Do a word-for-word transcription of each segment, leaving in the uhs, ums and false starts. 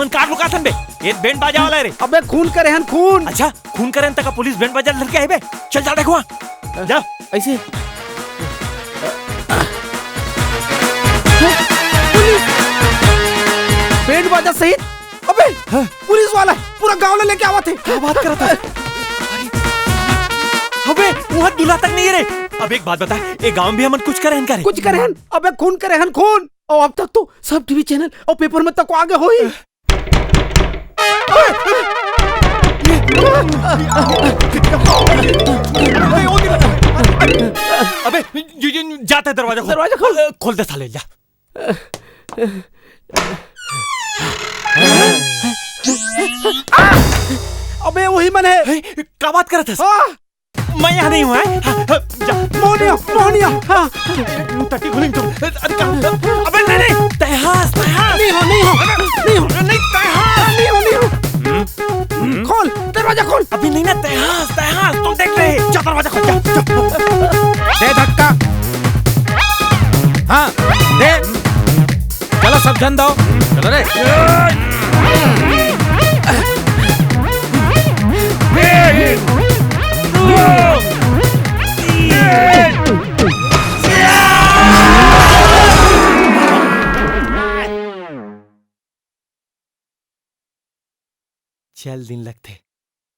Car लुकाथन बे। ये band बाजा वाला है रे। अबे खून करे हन खून। अच्छा, खून करे हन तक पुलिस बैंड बाजा लड़के आई बे। चल जा देखो वहाँ। जा। ऐसे। पुलिस। बैंड बाजा सहित। अबे हाँ। पुलिस वाला पूरा गांव ले लेके आवत है। क्या बात करत है? अबे वहाँ दूल्हा तक नहीं है रे। अब एक बात बता, ये गांव भी हमन कुछ करे हन का रे? कुछ करे हन। अबे खून करे हन खून। और अब तक तो सब टीवी चैनल और पेपर में तक आगे होई। अबे जी, जी, जाता है दरवाजा खोल। दरवाजा खोल। खोल दे साले, जा। अबे वही मन है। का बात करत हस? हाँ। मैं यहाँ नहीं हूँ, हैं? हाँ, हाँ, जा। मोहनिया, मोहनिया, हाँ। टट्टी खुली तो। अरे, अबे नहीं, नहीं, तैहास, तैहास। नहीं हो, नहीं हो, नहीं हो। नहीं, तैहास। नहीं हो, नहीं हो। खोल, दरवाजा खोल। अभी नहीं ना, तैहास, तैहास, तुम देख रहे। जा दरवाजा खोल, जा, जा। दे धक्का। हाँ, दे। चलो सब जन दो। चलो रे। चल दिन लगथे।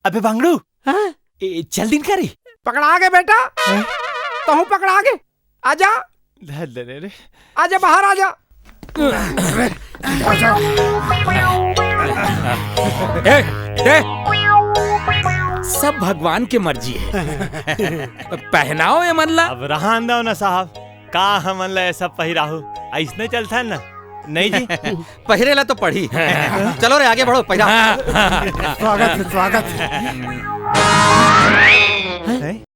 अबे बांगड़ू। हाँ? ए, चल दिन करी। पकड़ा गे बेटा। हाँ? तहूँ पकड़ा गे। आजा। धर ले रे। आजा, बाहर आजा। ए, दे। सब भगवान के मर्जी है। पहनाओ ये मन ला। अब रहन दो ना साहब, का हमन ला ये सब पहिराहू? अइसने चलथन ना। नहीं जी। पहिरे ला तो पड़ही। चलो रे, आगे बढ़ो, पहिरा। स्वागत है, स्वागत है। हैं?